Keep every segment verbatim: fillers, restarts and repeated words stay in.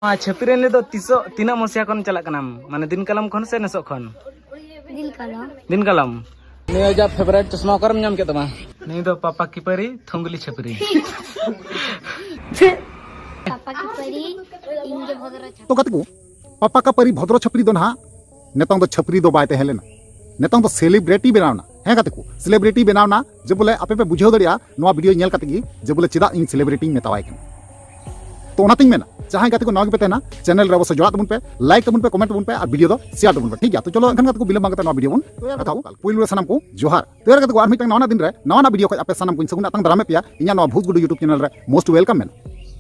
ᱱᱚᱣᱟ ᱪᱷᱟᱹᱯᱨᱤ ᱮᱱᱮᱡ ᱫᱚ ᱛᱤᱥᱚᱜ, ᱛᱤᱱᱟᱹᱜ ᱢᱚᱥᱤᱭᱟ ᱠᱷᱚᱱ ᱪᱟᱞᱟᱜ ᱠᱟᱱᱟᱢ? ᱢᱟᱱᱮ ᱫᱤᱱ ᱠᱟᱞᱚᱢ ᱠᱷᱚᱱ ᱥᱮ ᱱᱮᱥᱚᱜ ᱠᱷᱚᱱ? ᱫᱤᱱ ᱠᱟᱞᱚᱢ᱾ ᱫᱤᱱ ᱠᱟᱞᱚᱢ᱾ ᱱᱤᱭᱟᱹ ᱡᱟ ᱯᱷᱮᱵᱟᱨᱤᱴ ᱪᱚᱥᱢᱟ ᱚᱠᱟᱨᱮᱢ ᱧᱟᱢ ᱠᱮᱫ ᱛᱟᱢᱟ? ᱱᱩᱭ ᱫᱚ ᱯᱟᱯᱟ ᱠᱤᱯᱟᱹᱨᱤ ᱛᱷᱩᱝᱜᱩᱞᱤ ᱪᱷᱟᱹᱯᱨᱤ᱾ ᱯᱟᱯᱟ ᱠᱤᱯᱟᱹᱨᱤ, ᱤᱧ ᱜᱮ ᱵᱷᱚᱫᱨᱚ ᱪᱷᱟᱹᱯᱨᱤ᱾ ᱛᱚ ᱜᱟᱛᱮ ᱠᱚ, ᱯᱟᱯᱟ ᱠᱟᱯᱟᱹᱨᱤ ᱵᱷᱚᱫᱨᱚ ᱪᱷᱟᱹᱯᱨᱤ ᱫᱚ ᱱᱟᱦᱟᱜ ᱱᱤᱛᱚᱝ ᱫᱚ ᱪᱷᱟᱹᱯᱨᱤ ᱫᱚ ᱵᱟᱭ ᱛᱟᱦᱮᱸ ᱞᱮᱱᱟ, ᱱᱤᱛᱚᱝ ᱫᱚ ᱥᱮᱞᱤᱵᱨᱤᱴᱤ ᱵᱮᱱᱟᱣ ᱮᱱᱟ᱾ ᱦᱮᱸ ᱜᱟᱛᱮ ᱠᱚ, ᱥᱮᱞᱤᱵᱨᱤᱴᱤ ᱵᱮᱱᱟᱣ ᱮᱱᱟ᱾ ᱡᱮ ᱵᱚᱞᱮ ᱟᱯᱮ ᱯᱮ ᱵᱩᱡᱷᱟᱹᱣ ᱫᱟᱲᱮᱭᱟᱜᱼᱟ ᱱᱚᱣᱟ ᱵᱷᱤᱰᱤᱭᱳ ᱧᱮᱞ ᱠᱟᱛᱮ ᱜᱮ ᱡᱮ ᱵᱚᱞᱮ ᱪᱮᱫᱟᱜ ᱤᱧ ᱥᱮᱞᱤᱵᱨᱤᱴᱤᱧ ᱢᱮᱛᱟᱣᱟᱭ ᱠᱟᱱᱟ᱾ ᱛᱚ ᱚᱱᱟᱛᱤᱧ ᱢᱮᱱᱟ, ᱡᱟᱦᱟᱸᱭ ᱜᱟᱛᱮ ᱠᱚ ᱱᱟᱣᱟ ᱜᱮᱯᱮ ᱛᱟᱦᱮᱱᱟ, ᱪᱮᱱᱮᱞ ᱨᱮ ᱚᱵᱚᱥᱥᱳᱭ ᱡᱚᱲᱟᱜ ᱛᱟᱵᱚᱱ ᱯᱮ, ᱞᱟᱭᱤᱠ ᱛᱟᱵᱚᱱ ᱯᱮ, ᱠᱚᱢᱮᱱᱴ ᱛᱟᱵᱚᱱ ᱯᱮ ᱟᱨ ᱵᱷᱤᱰᱤᱭᱳ ᱫᱚ ᱥᱮᱭᱟᱨ ᱛᱟᱵᱚᱱ ᱯᱮ, ᱴᱷᱤᱠ ᱜᱮᱭᱟ? ᱛᱚ ᱪᱚᱞᱚ ᱮᱱᱠᱷᱟᱱ ᱜᱟᱛᱮ ᱠᱚ, ᱵᱤᱞᱚᱢ ᱵᱟᱝ ᱠᱟᱛᱮ ᱱᱚᱣᱟ ᱵᱷᱤᱰᱤᱭᱳ ᱵᱚᱱ ᱮᱛᱚᱦᱚᱵᱟ᱾ ᱯᱩᱭᱞᱩ ᱨᱮ ᱥᱟᱱᱟᱢ ᱠᱚ ᱡᱚᱦᱟᱨ᱾ ᱛᱚ ᱭᱟᱨ ᱜᱟᱛᱮ ᱠᱚ, ᱟᱨ ᱢᱤᱫᱴᱟᱝ ᱱᱟᱣᱟ ᱫᱤᱱ ᱨᱮ ᱱᱟᱣᱟ ᱱᱟᱜ ᱵᱷᱤᱰᱤᱭᱳ ᱠᱷᱚᱱ ᱟᱯᱮ ᱥᱟᱱᱟᱢ ᱠᱚᱧ ᱥᱟᱹᱜᱩᱱ ᱟᱛᱟᱝ ᱫᱟᱨᱟᱢᱮᱫ ᱯᱮᱭᱟ ᱤᱧᱟᱜ ᱱᱚᱣᱟ ᱵᱷᱩᱛ ᱜᱩᱰᱩ YouTube ᱪᱮᱱᱮᱞ ᱨᱮ most welcome ᱢᱮᱱᱟ᱾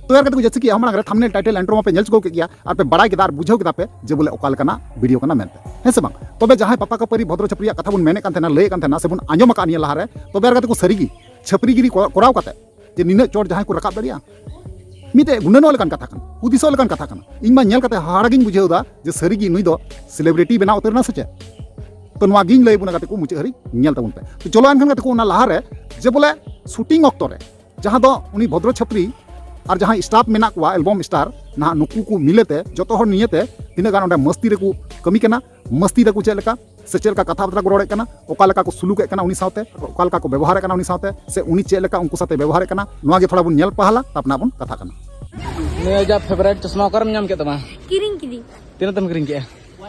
ᱛᱚ ᱭᱟᱨ ᱜᱟᱛᱮ ᱠᱚ, ᱡᱮᱭᱥᱮ ᱠᱤ ᱟᱢ ᱢᱟᱲᱟᱝ ᱨᱮ ᱛᱷᱟᱢᱵᱱᱮᱞ, ᱴᱟᱭᱴᱮᱞ, ᱤᱱᱴᱨᱳ ᱢᱟᱯᱮ ᱧᱮᱞ ᱪᱩᱠᱟᱹᱣ ᱠᱮᱫ ᱜᱮᱭᱟ ᱟᱨ ᱯᱮ ᱵᱟᱲᱟᱭ ᱠᱮᱫᱟ ᱟᱨ ᱵᱩᱡᱷᱟᱹᱣ ᱠᱮᱫᱟ ᱯᱮ ᱡᱮ ᱵᱚᱞᱮ ᱚᱠᱟ ᱞᱮᱠᱟᱱᱟᱜ ᱵᱷᱤᱰᱤᱭᱳ ᱠᱟᱱᱟ ᱢᱮᱱᱛᱮ, ᱦᱮᱸ ᱥᱮ ᱵᱟᱝ? ᱛᱚᱵᱮ ᱡᱟᱦᱟᱸᱭ ᱯᱟᱯᱟ ᱠᱟᱯᱟᱹᱨᱤ ᱵᱷᱚᱫᱨᱚ ᱪᱷᱟᱹᱯᱨᱤᱭᱟᱜ ᱠᱟᱛᱷᱟ ᱵᱚᱱ ᱢᱮᱱᱮᱫ ᱠᱟᱱ ᱛᱟᱦᱮᱱᱟ, ᱞᱟᱹᱭᱮᱫ ᱠᱟᱱ ᱛᱟᱦᱮᱱᱟ ᱥᱮᱵᱚᱱ ᱟᱸᱡᱚᱢ ᱟᱠᱟᱫ ᱱᱤᱭᱟᱹ ᱞᱟᱦᱟᱨᱮ, ᱛᱚᱵᱮ ᱭᱟᱨ ᱜᱟᱛᱮ ᱠᱚ, ᱥᱟᱹᱨᱤᱜᱮ ᱪᱷᱟᱹᱯᱨᱤᱜᱤᱨᱤ ᱠᱚ-, ᱠᱚᱨᱟᱣ ᱠᱟᱛᱮ ᱡᱮ ᱱᱤᱱᱟᱹᱜ ᱪᱚᱴ ᱡᱟᱦᱟᱸᱭ ᱠᱚ ᱨᱟᱠᱟᱵ ᱫᱟᱲᱮᱭᱟᱜᱼᱟ, ᱢᱤᱫᱴᱮᱡ ᱜᱩᱱᱟᱹᱱᱚᱜ ᱞᱮᱠᱟᱱ ᱠᱟᱛᱷᱟ ᱠᱟᱱᱟ, ᱦᱩᱫᱤᱥᱚᱜ ᱞᱮᱠᱟᱱ ᱠᱟᱛᱷᱟ ᱠᱟᱱᱟ᱾ ᱤᱧ ᱢᱟ ᱧᱮᱞ ᱠᱟᱛᱮ ᱦᱟᱦᱟᱲᱟ ᱜᱤᱧ ᱵᱩᱡᱷᱟᱹᱣ ᱮᱫᱟ ᱡᱮ ᱥᱟᱹᱨᱤᱜᱮ ᱱᱩᱭ ᱫᱚ ᱥᱮᱞᱤᱵᱨᱤᱴᱤ ᱵᱮᱱᱟᱣ ᱩᱛᱟᱹᱨ ᱮᱱᱟ ᱥᱮ ᱪᱮᱫ? ᱛᱚ ᱱᱚᱣᱟ ᱜᱤᱧ ᱞᱟᱹᱭ ᱟᱵᱚᱱᱟ ᱜᱟᱛᱮ ᱠᱚ, ᱢᱩᱪᱟᱹᱫ ᱦᱟᱹᱨᱤᱡ ᱧᱮᱞ ᱛᱟᱵᱚᱱ ᱯᱮ᱾ ᱛᱚ ᱪᱚᱞᱚ ᱮᱱᱠᱷᱟᱱ ᱜᱟᱛᱮ ᱠᱚ, ᱚᱱᱟ ᱞᱟᱦᱟᱨᱮ ᱡᱮ ᱵᱚᱞᱮ ᱥᱩᱴᱤᱝ ᱚᱠᱛᱚ ᱨᱮ ᱡᱟᱦᱟᱸ ᱫᱚ ᱩᱱᱤ ᱵᱷᱚᱫᱨᱚ ᱪᱷᱟᱯᱨᱤ ᱟᱨ ᱡᱟᱦᱟᱸᱭ ᱥᱴᱟᱯ ᱢᱮᱱᱟᱜ ᱠᱚᱣᱟ, ᱮᱞᱵᱚᱢ ᱥᱴᱟᱨ, ᱱᱟᱦᱟᱜ ᱱᱩᱠᱩ ᱠᱚ ᱢᱤᱞᱮᱛᱮ ᱡᱚᱛᱚ ᱦᱚᱲ ᱱᱤᱭᱮᱛᱮ ᱛᱤᱱᱟᱹᱜ ᱜᱟᱱ ᱚᱸᱰᱮ ᱢᱟᱹᱥᱛᱤ ᱨᱮᱠᱚ ᱠᱟᱹᱢᱤ ᱠᱟᱱᱟ, ᱢᱟᱹᱥᱛᱤ ᱫᱟᱠᱚ ᱪᱮᱫ ᱞᱮᱠᱟ, ᱥᱮ ᱪᱮᱫ ᱞᱮᱠᱟ ᱠᱟᱛᱷᱟ ᱵᱟᱛᱨᱟ ᱠᱚ ᱨᱚᱲᱮᱫ ᱠᱟᱱᱟ, ᱚᱠᱟ ᱞᱮᱠᱟ ᱠᱚ ᱥᱩᱞᱩᱠᱮᱫ ᱠᱟᱱᱟ ᱩᱱᱤ ᱥᱟᱶᱛᱮ, ᱚᱠᱟ ᱞᱮᱠᱟ ᱠᱚ ᱵᱮᱵᱚᱦᱟᱨᱮᱫ ᱠᱟᱱᱟ ᱩᱱᱤ ᱥᱟᱶᱛᱮ, ᱥᱮ ᱩᱱᱤ ᱪᱮᱫ ᱞᱮᱠᱟ ᱩᱱᱠᱩ ᱥᱟᱶᱛᱮ ᱵᱮᱵᱚᱦᱟᱨᱮᱫ ᱠᱟᱱᱟ, ᱱᱚᱣᱟ ᱜᱮ ᱛᱷᱚᱲᱟ ᱵᱚᱱ ᱧᱮᱞ ᱯᱟᱦᱞᱟ, ᱛᱟᱨᱯᱚᱨ ᱵᱚᱱ ᱠᱟᱛᱷᱟ ᱠᱟᱱᱟ᱾ ᱱᱤᱭᱟᱹ ᱡᱟ ᱯᱷᱮᱵᱟᱨᱟᱭᱤᱴ ᱪᱚᱥᱢᱟ ᱚᱠᱟᱨᱮᱢ ᱧᱟᱢ ᱠᱮᱫ ᱛᱟᱢᱟ? ᱠᱤᱨᱤᱧ ᱠᱤᱫᱤᱧ᱾ ᱛᱤᱱᱟᱹᱜ ᱛᱮᱢ ᱠᱤᱨᱤᱧ ᱠᱮᱫᱼᱟ?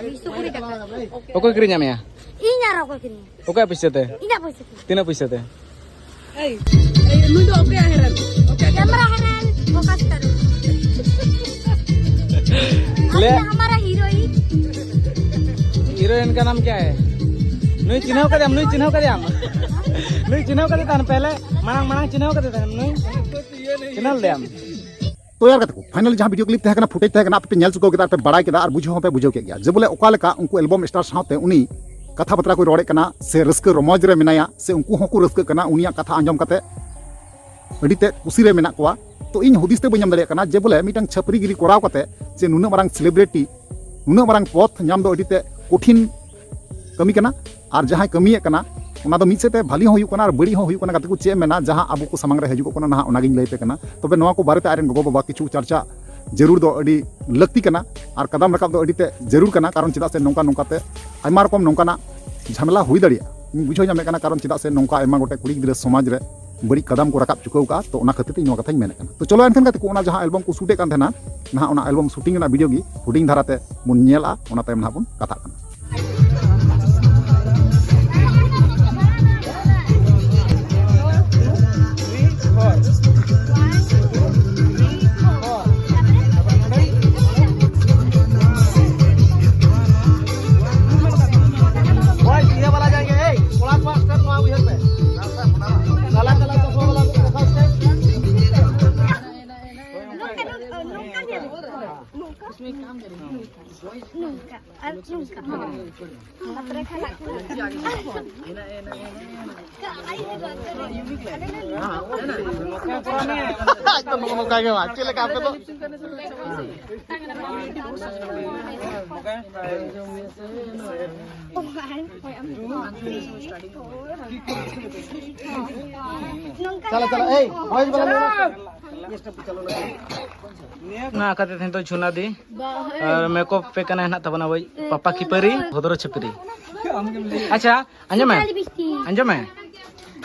ᱢᱤᱫᱥᱚ ᱠᱩᱲᱤ ᱴᱟᱠᱟ᱾ ᱚᱠᱚᱭ ᱠᱤᱨᱤᱧ ᱟᱫ ᱢᱮᱭᱟ? ᱤᱧ ᱟᱨ ᱚᱠᱚᱭ ᱠᱤᱨᱤᱧᱟ? ᱚᱠᱚᱭᱟᱜ ᱯᱩᱭᱥᱟᱹ ᱛᱮ? ᱤᱧᱟᱹᱜ ᱯᱩᱭᱥᱟᱹ ᱛᱮ᱾ ᱛᱤᱱᱟᱹᱜ ᱯᱩᱭᱥᱟᱹ ᱛᱮ? ᱮᱭ, ᱮᱭ, ᱱᱩᱭ ᱫᱚ ᱚᱠᱚᱭᱟᱜ ᱦᱮᱨᱮᱞ? ᱚᱠᱚᱭᱟᱜ ᱠᱮᱢᱮᱨᱟ ᱦᱮᱨᱮᱞ, ᱯᱷᱳᱠᱟᱥ ᱠᱟᱨᱚ᱾ ᱞᱮ᱾ ᱟᱵᱷᱤ ᱦᱟᱢᱟᱨᱟ ᱦᱤᱨᱳᱭᱤᱱ᱾ ᱦᱤᱨᱳᱭᱤᱱ ᱠᱟ ᱱᱟᱢ ᱠᱭᱟ ᱦᱮ? ᱱᱩᱭ ᱪᱤᱱᱦᱟᱹᱣ ᱠᱟᱫᱮᱭᱟᱢ, ᱱᱩᱭ ᱪᱤᱱᱦᱟᱹᱣ ᱠᱟᱫᱮᱭᱟᱢ? ᱱᱩᱭ ᱪᱤᱱᱦᱟᱹᱣ ᱠᱟᱫᱮ ᱛᱟᱦᱮᱱ ᱯᱮᱦᱞᱮ, ᱢᱟᱲᱟᱝ, ᱢᱟᱲᱟᱝ ᱪᱤᱱᱦᱟᱹᱣ ᱠᱟᱫᱮ ᱛᱟᱦᱮᱱ ᱱᱩᱭ? ᱪᱤᱱᱦᱟᱹᱣ ᱞᱮᱫᱮᱭᱟᱢ? ᱛᱚ ᱭᱟᱨ ᱜᱟᱛᱮ ᱠᱚ, ᱯᱷᱟᱭᱱᱟᱞ ᱡᱟᱦᱟᱸ ᱵᱷᱤᱰᱤᱭᱳ ᱠᱞᱤᱯ ᱛᱟᱦᱮᱸ ᱠᱟᱱᱟ, ᱯᱷᱩᱴᱮᱡᱽ ᱛᱟᱦᱮᱸ ᱠᱟᱱᱟ, ᱟᱯᱮ ᱯᱮ ᱧᱮᱞ ᱪᱩᱠᱟᱹᱣ ᱠᱮᱫᱟ, ᱟᱨ ᱯᱮ ᱵᱟᱲᱟᱭ ᱠᱮᱫᱟ, ᱟᱨ ᱵᱩᱡᱷᱟᱹᱣ ᱦᱚᱸᱯᱮ ᱵᱩᱡᱷᱟᱹᱣ ᱠᱮᱫ ᱜᱮᱭᱟ ᱡᱮ ᱵᱚᱞᱮ ᱚᱠᱟ ᱞᱮᱠᱟ ᱩᱱᱠᱩ ᱮᱞᱵᱚᱢ ᱥᱴᱟᱨ ᱥᱟᱶᱛᱮ ᱩᱱᱤ ᱠᱟᱛᱷᱟ ᱵᱟᱛᱨᱟ ᱠᱚᱭ ᱨᱚᱲᱮᱫ ᱠᱟᱱᱟ, ᱥᱮ ᱨᱟᱹᱥᱠᱟᱹ ᱨᱚᱢᱚᱡᱽ ᱨᱮ ᱢᱮᱱᱟᱭᱟ, ᱥᱮ ᱩᱱᱠᱩ ᱦᱚᱸᱠᱚ ᱨᱟᱹᱥᱠᱟᱹᱜ ᱠᱟᱱᱟ ᱩᱱᱤᱭᱟᱜ ᱠᱟᱛᱷᱟ ᱟᱸᱡᱚᱢ ᱠᱟᱛᱮ᱾ ᱟᱹᱰᱤ ᱛᱮᱫ ᱠᱩᱥᱤ ᱨᱮ ᱢᱮᱱᱟᱜ ᱠᱚᱣᱟ᱾ ᱛᱚ ᱤᱧ ᱦᱩᱫᱤᱥ ᱛᱮ ᱵᱟᱹᱧ ᱧᱟᱢ ᱫᱟᱲᱮᱭᱟᱜ ᱠᱟᱱᱟ ᱡᱮ ᱵᱚᱞᱮ ᱢᱤᱫᱴᱟᱝ ᱪᱷᱟᱹᱯᱨᱤ ᱜᱤᱨᱤ ᱠᱚᱨᱟᱣ ᱠᱟᱛᱮ ᱡᱮ ᱱᱩᱱᱟᱹᱜ ᱢᱟᱨᱟᱝ ᱥᱮᱞᱤᱵᱨᱤᱴᱤ, ᱱᱩᱱᱟᱹᱜ ᱢᱟᱨᱟᱝ ᱯᱚᱫᱽ ᱧᱟᱢ ᱫᱚ ᱟᱹᱰᱤ ᱛᱮᱫ ᱠᱚᱴᱷᱤᱱ ᱠᱟᱹᱢᱤ ᱠᱟᱱᱟ᱾ ᱟᱨ ᱡᱟᱦᱟᱸᱭ ᱠᱟᱹᱢᱤᱭᱮᱫ ᱠᱟᱱᱟ, ᱚᱱᱟ ᱫᱚ ᱢᱤᱫ ᱥᱮᱫ ᱛᱮ ᱵᱷᱟᱹᱞᱤ ᱦᱚᱸ ᱦᱩᱭᱩᱜ ᱠᱟᱱᱟ ᱟᱨ ᱵᱟᱹᱲᱤᱡ ᱦᱚᱸ ᱦᱩᱭᱩᱜ ᱠᱟᱱᱟ᱾ ᱜᱟᱛᱮ ᱠᱚ, ᱪᱮᱫ ᱮᱢ ᱢᱮᱱᱟ, ᱡᱟᱦᱟᱸ ᱟᱵᱚ ᱠᱚ ᱥᱟᱢᱟᱝ ᱨᱮ ᱦᱤᱡᱩᱜᱚᱜ ᱠᱟᱱᱟ ᱱᱟᱦᱟᱜ, ᱚᱱᱟᱜᱤᱧ ᱞᱟᱹᱭ ᱟᱯᱮ ᱠᱟᱱᱟ᱾ ᱛᱚᱵᱮ ᱱᱚᱣᱟ ᱠᱚ ᱵᱟᱨᱮᱛᱮ ᱟᱡᱨᱮᱱ ᱜᱚᱜᱚ ᱵᱟᱵᱟ ᱠᱤᱪᱷᱩ ᱪᱟᱨᱪᱟ ᱡᱟᱹᱨᱩᱲ ᱫᱚ ᱟᱹᱰᱤ ᱞᱟᱹᱠᱛᱤ ᱠᱟᱱᱟ ᱟᱨ ᱠᱟᱫᱟᱢ ᱨᱟᱠᱟᱵ ᱫᱚ ᱟᱹᱰᱤ ᱛᱮ ᱡᱟᱹᱨᱩᱲ ᱠᱟᱱᱟ᱾ ᱠᱟᱨᱚᱱ ᱪᱮᱫᱟᱜ ᱥᱮ ᱱᱚᱝᱠᱟ ᱱᱚᱝᱠᱟ ᱛᱮ ᱟᱭᱢᱟ ᱨᱚᱠᱚᱢ ᱱᱚᱝᱠᱟᱱᱟᱜ ᱡᱷᱟᱢᱮᱞᱟ ᱦᱩᱭ ᱫᱟᱲᱮᱭᱟᱜᱼᱟ, ᱤᱧ ᱵᱩᱡᱷᱟᱹᱣ ᱧᱟᱢᱮᱫ ᱠᱟᱱᱟ᱾ ᱠᱟᱨᱚᱱ ᱪᱮᱫᱟᱜ ᱥᱮ ᱱᱚᱝᱠᱟ ᱟᱭᱢᱟ ᱜᱚᱴᱮᱡ ᱠᱩᱲᱤ ᱜᱤᱫᱽᱨᱟᱹ ᱥᱚᱢᱟᱡᱽ ᱨᱮ ᱵᱟᱹᱲᱤᱡ ᱠᱟᱫᱟᱢ ᱠᱚ ᱨᱟᱠᱟᱵ ᱪᱩᱠᱟᱹᱣ ᱠᱟᱜᱼᱟ᱾ ᱛᱚ ᱚᱱᱟ ᱠᱷᱟᱹᱛᱤᱨ ᱛᱮ ᱤᱧ ᱱᱚᱣᱟ ᱠᱟᱛᱷᱟᱧ ᱢᱮᱱᱮᱫ ᱠᱟᱱᱟ᱾ ᱛᱚ ᱪᱚᱞᱚ ᱮᱱᱠᱷᱟᱱ ᱜᱟᱛᱮ ᱠᱚ, ᱚᱱᱟ ᱡᱟᱦᱟᱸ ᱮᱞᱵᱟᱢ ᱠᱚ ᱥᱩᱴᱮᱫ ᱠᱟᱱ ᱛᱟᱦᱮᱱᱟ, ᱱᱟᱦᱟᱜ ᱚᱱᱟ ᱮᱞᱵᱟᱢ ᱥᱩᱴᱤᱝ ᱨᱮᱱᱟᱜ ᱵᱷᱤᱰᱤᱭᱳ ᱜᱮ ᱦᱩᱰᱤᱧ ᱫᱷᱟᱨᱟ ᱛᱮ ᱵᱚᱱ ᱧᱮᱞᱟ, ᱚᱱᱟ ᱛᱟᱭᱚᱢ ᱱᱟᱦᱟᱜ ᱵᱚᱱ ᱠᱟᱛᱷᱟᱜ ᱠᱟᱱᱟ᱾ ᱱᱚᱝᱠᱟ, ᱱᱚᱝᱠᱟ, ᱱᱚᱝᱠᱟ ᱧᱮᱞ ᱦᱩᱭᱩᱜᱼᱟ᱾ ᱱᱚᱝᱠᱟ ᱟᱨ ᱱᱚᱝᱠᱟ᱾ ᱟᱡ ᱫᱚ ᱱᱚᱜᱼᱚ ᱱᱚᱝᱠᱟ ᱜᱮ ᱢᱟ, ᱪᱮᱫ ᱞᱮᱠᱟ ᱟᱯᱮ ᱫᱚ? ᱪᱟᱞᱟ, ᱪᱟᱞᱟ, ᱮᱭ, ᱵᱚᱭᱮᱡ ᱵᱟᱞᱟ ᱢᱮᱱᱟᱜ ᱠᱚᱣᱟ᱾ ᱱᱚᱣᱟ ᱠᱟᱛᱮ ᱛᱮᱦᱮᱧ ᱫᱚ ᱡᱷᱩᱱᱟ ᱫᱤ ᱟᱨ ᱢᱮᱠᱚᱯ ᱯᱮ ᱠᱟᱱᱟ ᱦᱮᱱᱟᱜ ᱛᱟᱵᱚᱱᱟ ᱵᱚᱭ ᱯᱟᱯᱟ ᱠᱷᱤᱯᱟᱹᱨᱤ ᱵᱷᱚᱫᱨᱚ ᱪᱷᱟᱹᱯᱨᱤ᱾ ᱟᱪᱪᱷᱟ, ᱟᱸᱡᱚᱢ ᱢᱮ, ᱟᱸᱡᱚᱢ ᱢᱮ᱾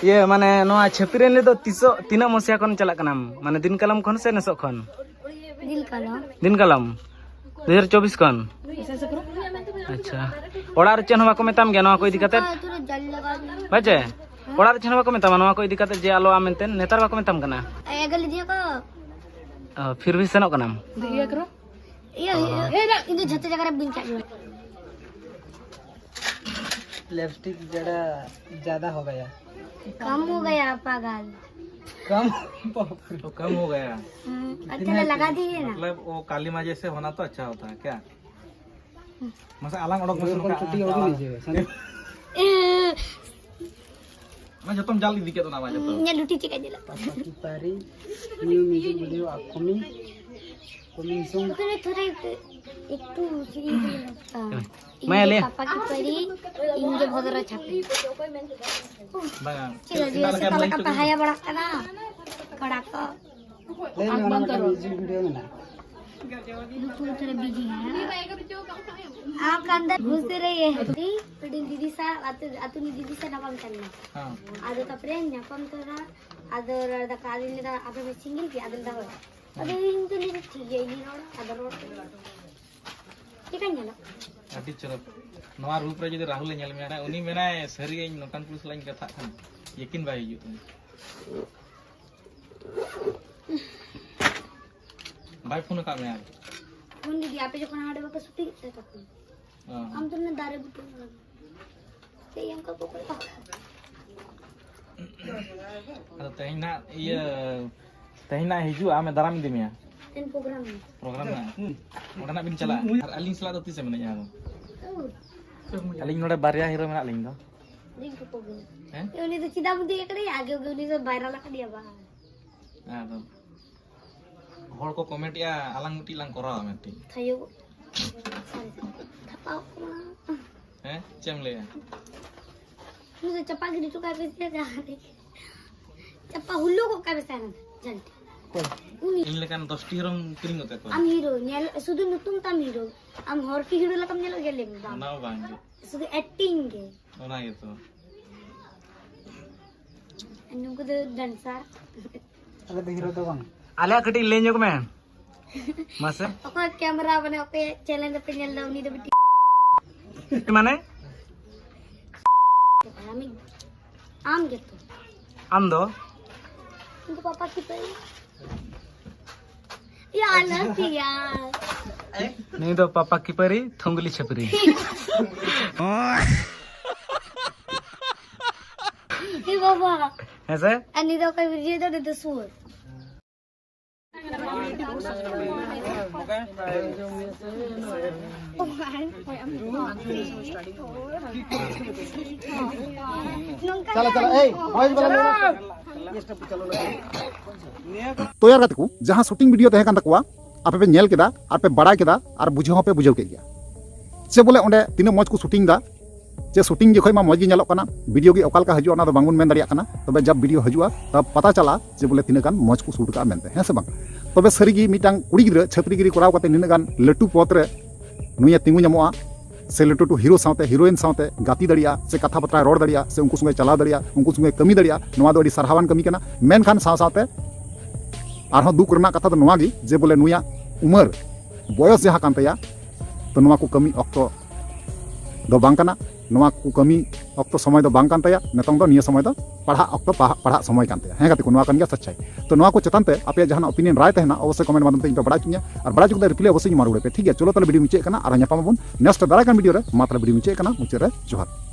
ᱤᱭᱟᱹ, ᱢᱟᱱᱮ, ᱱᱚᱣᱟ ᱪᱷᱟᱹᱯᱨᱤ ᱨᱮᱱ ᱫᱚ ᱛᱤᱥᱚᱜ, ᱛᱤᱱᱟᱹᱜ ᱢᱚᱥᱤᱭᱟ ᱠᱷᱚᱱ ᱪᱟᱞᱟᱜ ᱠᱟᱱᱟᱢ? ᱢᱟᱱᱮ, ᱫᱤᱱ ᱠᱟᱞᱚᱢ ᱠᱷᱚᱱ ᱥᱮ ᱱᱮᱥᱚᱜ ᱠᱷᱚᱱ? ᱫᱤᱱ ᱠᱟᱞᱚᱢ᱾ ᱫᱤᱱ ᱠᱟᱞᱚᱢ? ᱫᱩ ᱦᱟᱡᱟᱨ ᱪᱚᱵᱵᱤᱥ ᱠᱷᱚᱱ? ᱟᱪᱪᱷᱟ᱾ ᱚᱲᱟᱜ ᱨᱮ ᱪᱮᱫ ᱦᱚᱸ ᱵᱟᱠᱚ ᱢᱮᱛᱟᱢ ᱜᱮᱭᱟ ᱱᱚᱣᱟ ᱠᱚ ᱤᱫᱤ ᱠᱟᱛᱮ? ᱵᱟᱪᱮ? ᱚᱲᱟᱜ ᱨᱮ ᱪᱮᱫ ᱦᱚᱸ ᱵᱟᱠᱚ ᱢᱮᱛᱟᱢᱟ ᱱᱚᱣᱟ ᱠᱚ ᱤᱫᱤ ᱠᱟᱛᱮ ᱡᱮ ᱟᱞᱚ ᱟᱢ ᱢᱮᱱᱛᱮ? ᱱᱮᱛᱟᱨ ᱵᱟᱠᱚ ᱢᱮᱛᱟᱢ ᱠᱟᱱᱟ? ᱮᱜᱮᱨ ᱞᱤᱫᱤᱧᱟ ᱠᱚ᱾ ᱚ, ᱯᱷᱤᱨ ᱵᱷᱤ ᱥᱮᱱᱚᱜ ᱠᱟᱱᱟᱢ? ᱤᱭᱟᱹ, ᱤᱭᱟᱹ, ᱤᱧ ᱫᱚ ᱡᱷᱚᱛᱚ ᱡᱟᱭᱜᱟ ᱨᱮ ᱵᱟᱹᱧ ᱪᱟᱜ ᱜᱮᱭᱟ᱾ लिपस्टिक जरा ज्यादा हो गया। कम हो गया पागल। कम? बाप रे। तो कम हो गया। हम्म, अच्छा, लगा दीजिए ना। मतलब वो काली माँ जैसे होना तो अच्छा होता है क्या? ᱢᱟᱥᱮ ᱟᱞᱟᱝ ᱚᱰᱚᱠ ᱢᱟᱥᱮ ᱱᱚᱝᱠᱟ᱾ ᱮ, ᱚᱱᱟ ᱡᱚᱛᱚᱢ ᱡᱟᱞ ᱤᱫᱤ ᱠᱮᱫ ᱚᱱᱟ ᱢᱟ ᱡᱚᱛᱚ᱾ ᱤᱧᱟᱹᱜ ᱞᱩᱴᱤ ᱪᱮᱫ ᱠᱟᱡ ᱧᱮᱞᱚᱜ ᱠᱟᱱᱟ? ᱯᱟᱯᱟ ᱠᱤᱯᱟᱨᱤ, new music video upcoming, coming soon। ᱛᱚᱵᱮ ᱛᱷᱚᱲᱟ ᱮᱠᱴᱩ ᱥᱤᱨᱤᱭᱟᱥ ᱧᱮᱞᱚᱜ ᱠᱟᱱᱟ᱾ ᱢᱟ ᱤᱧ ᱫᱚ ᱞᱟᱹᱭᱟ᱾ ᱯᱟᱯᱟ ᱠᱤᱯᱟᱨᱤ, ᱤᱧ ᱫᱚ ᱵᱷᱚᱫᱨᱚ ᱪᱷᱟᱯᱨᱤ᱾ ᱵᱟᱝᱟ᱾ ᱪᱮᱫ ᱞᱟᱹᱜᱤᱫ ᱥᱮ ᱚᱠᱟ ᱞᱮᱠᱟ ᱯᱮ ᱦᱟᱭᱟ ᱵᱟᱲᱟᱜ ᱠᱟᱱᱟ ᱠᱚᱲᱟ ᱠᱚ? ᱞᱟᱹᱭ ᱢᱮ, ᱚᱱᱟ ᱢᱤᱫᱴᱟᱝ music video ᱢᱮᱱᱟᱜᱼᱟ᱾ तू थोड़ा बिजी है। आपका अंदर घुसते रहिए। फिर दीदी सा, अतु, अतु ने दीदी सा नापम करना। हाँ। आदो तपरे न्यापम तोरा, आदो रदा काली ने दा, अबे मैं सिंगल की आदो दा हो। ᱟᱫᱚ ᱤᱧ ᱫᱚ ᱞᱟᱹᱭᱫᱟ, "ᱴᱷᱤᱠ ᱜᱮᱭᱟ, ᱤᱧ ᱨᱚᱲᱟ, ᱟᱫᱚ ᱨᱚᱲ ᱯᱮ᱾ ᱪᱮᱫᱠᱟᱧ ᱧᱮᱞᱚᱜ?" ᱟᱹᱰᱤ ᱪᱚᱨᱚᱠ᱾ ᱱᱚᱣᱟ ᱨᱩᱯ ᱨᱮ ᱡᱩᱫᱤ ᱨᱟᱦᱩᱞ ᱮ ᱧᱮᱞ ᱢᱮᱭᱟ, ᱩᱱᱤ ᱢᱮᱱᱟᱭ, "ᱥᱟᱹᱨᱤ ᱜᱮ ᱤᱧ ᱱᱚᱝᱠᱟᱱ ᱠᱩᱲᱤ ᱥᱟᱞᱟᱜ ᱤᱧ ᱠᱟᱛᱷᱟᱜ ᱠᱟᱱᱟ, ᱭᱟᱹᱠᱤᱱ ᱵᱟᱭ ᱦᱤᱡᱩᱜ ᱛᱤᱧᱟ᱾" ᱵᱟᱭ ᱯᱷᱳᱱ ᱟᱠᱟᱫ ᱢᱮᱭᱟ ᱟᱨ? ᱯᱷᱳᱱ ᱞᱮᱫᱮᱭᱟ, ᱟᱯᱮ ᱡᱚᱠᱷᱚᱱ ᱦᱟᱸᱰᱮ ᱵᱟᱯᱮ ᱥᱩᱴᱤᱝ ᱮᱫ ᱛᱟᱦᱮᱸ ᱛᱚᱠᱷᱚᱱ᱾ ᱚ᱾ ᱟᱢ ᱫᱚ ᱚᱱᱟ ᱫᱟᱨᱮ ᱵᱩᱴᱟᱹ ᱨᱮ᱾ ᱥᱮᱭ ᱚᱱᱠᱟ ᱠᱚ ᱠᱚᱭᱚᱜ ᱠᱟᱜ᱾ ᱟᱫᱚ ᱛᱮᱦᱮᱧ ᱱᱟᱜ ᱤᱭᱟᱹ, ᱛᱮᱦᱮᱧ ᱱᱟᱜ ᱦᱤᱡᱩᱜᱼᱟ, ᱟᱢᱮ ᱫᱟᱨᱟᱢ ᱤᱫᱤ ᱢᱮᱭᱟ᱾ ᱛᱮᱦᱮᱧ ᱯᱨᱳᱜᱨᱟᱢ ᱢᱮᱱᱟᱜᱼᱟ᱾ ᱯᱨᱳᱜᱨᱟᱢ ᱢᱮᱱᱟᱜᱼᱟ? ᱚᱸᱰᱮ ᱱᱟᱜ ᱵᱤᱱ ᱪᱟᱞᱟᱜᱼᱟ? ᱟᱨ ᱟᱹᱞᱤᱧ ᱥᱟᱞᱟᱜ ᱫᱚ ᱛᱤᱥᱮᱢ ᱮᱱᱮᱡᱼᱟ ᱟᱫᱚ? ᱳᱭ᱾ ᱟᱹᱞᱤᱧ ᱱᱚᱰᱮ ᱵᱟᱨᱭᱟ ᱦᱤᱨᱳ ᱢᱮᱱᱟᱜ ᱞᱤᱧ ᱫᱚ᱾ ᱫᱤᱱ ᱠᱚ ᱯᱨᱳᱜᱨᱟᱢ᱾ ᱦᱮᱸ? ᱩᱱᱤ ᱫᱚ ᱪᱮᱫᱟᱜ ᱵᱚᱱ ᱫᱮᱡ ᱟᱠᱟᱫᱮᱭᱟ? ᱟᱜᱮ ᱜᱮ ᱩᱱᱤ ᱫᱚ ᱵᱟᱭ ᱨᱟᱞᱟ ᱠᱟᱫᱮᱭᱟ ᱵᱟ᱾ ᱟᱫᱚ ᱦᱚᱲ ᱠᱚ ᱠᱚᱢᱮᱱᱴ ᱮᱜᱼᱟ, ᱟᱞᱟᱝ ᱢᱤᱫᱴᱤᱡ ᱞᱟᱝ ᱠᱚᱨᱟᱣᱟ ᱢᱮᱱᱛᱮ᱾ ᱛᱷᱟᱭᱚ᱾ ᱥᱟᱹᱨᱤ ᱥᱟᱹᱨᱤ᱾ ᱛᱷᱟᱯᱟᱣ ᱠᱚᱜ ᱠᱟᱱᱟ᱾ ᱦᱮᱸ, ᱪᱮᱫ ᱮᱢ ᱞᱟᱹᱭᱟ? ᱩᱱᱤ ᱫᱚ ᱪᱟᱯᱟ ᱜᱤᱰᱤ ᱦᱚᱴᱚ ᱠᱟᱭ ᱯᱮ ᱥᱮ ᱡᱟᱦᱟᱸ ᱨᱮ᱾ ᱪᱟᱯᱟ ᱦᱩᱞᱞᱩ ᱜᱚᱫ ᱠᱟᱭ ᱯᱮ ᱥᱮ ᱦᱟᱱᱟ ᱡᱟᱱᱴᱟ᱾ ᱩᱱᱤ᱾ ᱤᱧ ᱞᱮᱠᱟᱱ ᱫᱚᱥᱴᱤ ᱦᱤᱨᱳᱢ ᱠᱤᱨᱤᱧ ᱜᱚᱫ ᱠᱟᱠᱚᱣᱟ᱾ ᱟᱢ ᱦᱤᱨᱳ, ᱧᱮᱞ, ᱥᱩᱫᱷᱩ ᱧᱩᱛᱩᱢ ᱛᱟᱢ ᱦᱤᱨᱳ᱾ ᱟᱢ ᱦᱚᱲ ᱠᱤ ᱦᱤᱨᱳ ᱞᱮᱠᱟᱢ ᱧᱮᱞᱚᱜ ᱜᱮᱭᱟ, ᱞᱟᱹᱭ ᱢᱮ, ᱵᱟᱝ᱾ ᱚᱱᱟ ᱦᱚᱸ ᱵᱟᱝ ᱜᱮ᱾ ᱥᱩᱫᱷᱩ ᱮᱠᱴᱤᱝ ᱜᱮ᱾ ᱚᱱᱟ ᱜᱮᱛᱚ᱾ ᱱᱩᱠᱩ ᱫᱚ ᱰᱮᱱᱥᱟᱨ᱾ ᱟᱞᱮ ᱫᱚ ᱦᱤᱨᱳ ᱫᱚ ᱵᱟᱝ᱾ ᱟᱞᱮᱭᱟᱜ ᱠᱟᱹᱴᱤᱡ ᱞᱟᱹᱭ ᱧᱚᱜ ᱢᱮ᱾ ᱢᱟᱥᱮ᱾ ᱚᱠᱚᱭ ᱠᱮᱢᱮᱨᱟ ᱢᱟᱱᱮ ᱚᱠᱚᱭ ᱪᱮᱱᱮᱞ ᱨᱮᱯᱮ ᱧᱮᱞ ᱮᱫᱟ ᱩᱱᱤ ᱫᱚ ᱢᱤᱫᱴᱤᱡ ᱢᱟᱱᱮ? ᱟᱢ, ᱟᱢ ᱜᱮᱛᱚ᱾ ᱟᱢ ᱫᱚ? ᱤᱧ ᱫᱚ ᱯᱟᱯᱟ ᱠᱷᱤᱯᱟᱹᱨᱤ᱾ ᱭᱟ, ᱟᱞᱚ ᱯᱮ ᱭᱟ᱾ ᱱᱩᱭ ᱫᱚ ᱯᱟᱯᱟ ᱠᱷᱤᱯᱟᱹᱨᱤ, ᱛᱷᱩᱝᱜᱽᱞᱤ ᱪᱷᱟᱹᱯᱨᱤ᱾ ᱮ ᱵᱟᱵᱟ᱾ ᱦᱮᱸ ᱥᱮ? ᱟᱨ ᱱᱩᱭ ᱫᱚ ᱚᱠᱚᱭ ᱵᱤᱨᱡᱤ ᱫᱚ, ᱱᱩᱭ ᱫᱚ ᱥᱩᱣᱟᱹᱨ᱾ ᱪᱟᱞᱟ, ᱪᱟᱞᱟ, ᱮᱭ, ᱵᱚᱭᱮᱡ ᱵᱟᱞᱟ ᱢᱮᱱᱟᱜ᱾ ᱛᱚᱭᱟᱨ ᱠᱟᱛᱮ ᱠᱚ ᱡᱟᱦᱟᱸ ᱥᱩᱴᱤᱝ ᱵᱷᱤᱰᱤᱭᱳ ᱛᱟᱦᱮᱸ ᱠᱟᱱ ᱛᱟᱠᱚᱣᱟ, ᱟᱯᱮ ᱯᱮ ᱧᱮᱞ ᱠᱮᱫᱟ ᱟᱨ ᱯᱮ ᱵᱟᱲᱟᱭ ᱠᱮᱫᱟ ᱟᱨ ᱵᱩᱡᱷᱟᱹᱣ ᱦᱚᱸᱯᱮ ᱵᱩᱡᱷᱟᱹᱣ ᱠᱮᱫ ᱜᱮᱭᱟ᱾ ᱪᱮ ᱵᱚᱞᱮ ᱚᱸᱰᱮ ᱛᱤᱱᱟᱹᱜ ᱢᱚᱡᱽ ᱠᱚ ᱥᱩᱴᱤᱝ ᱫᱟ, ᱪᱮ ᱥᱩᱴᱤᱝ ᱡᱚᱠᱷᱚᱱ ᱢᱟ ᱢᱚᱡᱽ ᱜᱮ ᱧᱮᱞᱚᱜ ᱠᱟᱱᱟ, ᱵᱷᱤᱰᱤᱭᱳ ᱜᱮ ᱚᱠᱟ ᱞᱮᱠᱟ ᱦᱤᱡᱩᱜᱼᱟ ᱚᱱᱟ ᱫᱚ ᱵᱟᱝᱵᱚᱱ ᱢᱮᱱ ᱫᱟᱲᱮᱭᱟᱜ ᱠᱟᱱᱟ, ᱛᱚᱵᱮ ᱡᱟᱵ ᱵᱷᱤᱰᱤᱭᱳ ᱦᱤᱡᱩᱜᱼᱟ ᱛᱟᱵ ᱯᱟᱛᱟ ᱪᱟᱞᱟᱜᱼᱟ ᱡᱮ ᱵᱚᱞᱮ ᱛᱤᱱᱟᱹᱜ ᱜᱟᱱ ᱢᱚᱡᱽ ᱠᱚ ᱥᱩᱴ ᱠᱟᱜᱼᱟ ᱢᱮᱱᱛᱮ, ᱦᱮᱸ ᱥᱮ ᱵᱟᱝ? ᱛᱚᱵᱮ ᱥᱟᱹᱨᱤᱜᱮ ᱢᱤᱫᱴᱟᱝ ᱠᱩᱲᱤ ᱜᱤᱫᱽᱨᱟᱹ ᱪᱷᱟᱹᱯᱨᱤᱜᱤᱨᱤ ᱠᱚᱨᱟᱣ ᱠᱟᱛᱮ ᱱᱤᱱᱟᱹᱜ ᱜᱟᱱ ᱞᱟᱹᱴᱩ ᱯᱚᱫᱽ ᱨᱮ ᱱᱩᱭᱮ ᱛᱤᱸᱜᱩ ᱧᱟᱢᱚᱜᱼᱟ, ᱥᱮ ᱞᱟᱹᱴᱩ ᱞᱟᱹᱴᱩ ᱦᱤᱨᱳ ᱥᱟᱶᱛᱮ, ᱦᱤᱨᱳᱭᱤᱱ ᱥᱟᱶᱛᱮ ᱜᱟᱛᱮ ᱫᱟᱲᱮᱭᱟᱜᱼᱟ, ᱥᱮ ᱠᱟᱛᱷᱟ ᱵᱟᱛᱨᱟᱭ ᱨᱚᱲ ᱫᱟᱲᱮᱭᱟᱜᱼᱟ, ᱥᱮ ᱩᱱᱠᱩ ᱥᱚᱸᱜᱮ ᱪᱟᱞᱟᱣ ᱫᱟᱲᱮᱭᱟᱜᱼᱟ, ᱩᱱᱠᱩ ᱥᱚᱸᱜᱮ ᱠᱟᱹᱢᱤ ᱫᱟᱲᱮᱭᱟᱜᱼᱟ, ᱱᱚᱣᱟ ᱫᱚ ᱟᱹᱰᱤ ᱥᱟᱨᱦᱟᱣᱟᱱ ᱠᱟᱹᱢᱤ ᱠᱟᱱᱟ᱾ ᱢᱮᱱᱠᱷᱟᱱ ᱥᱟᱶ ᱥᱟᱶᱛᱮ ᱟᱨᱦᱚᱸ ᱫᱩᱠ ᱨᱮᱱᱟᱜ ᱠᱟᱛᱷᱟ ᱫᱚ ᱱᱚᱣᱟ ᱜᱮ ᱡᱮ ᱵᱚᱞᱮ ᱱᱩᱭᱟᱜ ᱩᱢᱟᱹᱨ, ᱵᱚᱭᱚᱥ ᱡᱟᱦᱟᱸ ᱠᱟᱱ ᱛᱟᱭᱟ, ᱛᱚ ᱱᱚᱣᱟ ᱠᱚ ᱠᱟᱹᱢᱤ ᱚᱠᱛᱚ ᱫᱚ ᱵᱟᱝ ᱠᱟᱱᱟ᱾ ᱱᱚᱣᱟ ᱠᱚ ᱠᱟᱹᱢᱤ ᱚᱠᱛᱚ ᱥᱚᱢᱚᱭ ᱫᱚ ᱵᱟᱝ ᱠᱟᱱ ᱛᱟᱭᱟ᱾ ᱱᱤᱛᱚᱝ ᱫᱚ ᱱᱤᱭᱟᱹ ᱥᱚᱢᱚᱭ ᱫᱚ ᱯᱟᱲᱦᱟᱜ ᱚᱠᱛᱚ, ᱯᱟᱲᱦᱟᱜ, ᱯᱟᱲᱦᱟᱜ ᱥᱚᱢᱚᱭ ᱠᱟᱱ ᱛᱟᱭᱟ᱾ ᱦᱮᱸ ᱜᱟᱛᱮ ᱠᱚ, ᱱᱚᱣᱟ ᱠᱟᱱ ᱜᱮᱭᱟ ᱥᱟᱪᱪᱟᱭ᱾ ᱛᱚ ᱱᱚᱣᱟ ᱠᱚ ᱪᱮᱛᱟᱱ ᱛᱮ ᱟᱯᱮᱭᱟᱜ ᱡᱟᱦᱟᱱᱟᱜ ᱚᱯᱤᱱᱤᱭᱚᱱ, ᱨᱟᱭ ᱛᱟᱦᱮᱱᱟ, ᱚᱵᱚᱥᱥᱳᱭ ᱠᱚᱢᱮᱱᱴ ᱢᱟᱫᱽᱫᱷᱚᱢ ᱛᱮ ᱤᱧ ᱯᱮ ᱵᱟᱲᱟᱭ ᱦᱚᱪᱚᱧᱟ᱾ ᱟᱨ ᱵᱟᱲᱟᱭ ᱦᱚᱪᱚ ᱠᱟᱛᱮ ᱨᱤᱯᱞᱟᱭ ᱚᱵᱚᱥᱥᱳᱭ ᱮᱢᱟ ᱨᱩᱣᱟᱹᱲ ᱯᱮ, ᱴᱷᱤᱠ ᱜᱮᱭᱟ? ᱪᱚᱞᱚ ᱛᱟᱦᱞᱮ ᱵᱷᱤᱰᱤᱭᱳ ᱢᱩᱪᱟᱹᱫ ᱠᱟᱱᱟ, ᱟᱨ ᱧᱟᱯᱟᱢ ᱟᱵᱚᱱ ᱱᱮᱠᱥᱴ ᱫᱟᱨᱟᱭ ᱠᱟᱱ ᱵᱷᱤᱰᱤᱭᱳ ᱨᱮ᱾ ᱢᱟ ᱛᱟᱦᱞᱮ ᱵᱷᱤᱰᱤᱭᱳ ᱢᱩᱪᱟᱹᱫ ᱠᱟᱱᱟ, ᱢᱩᱪᱟᱹᱫ ᱨᱮ ᱡᱚᱦᱟᱨ᱾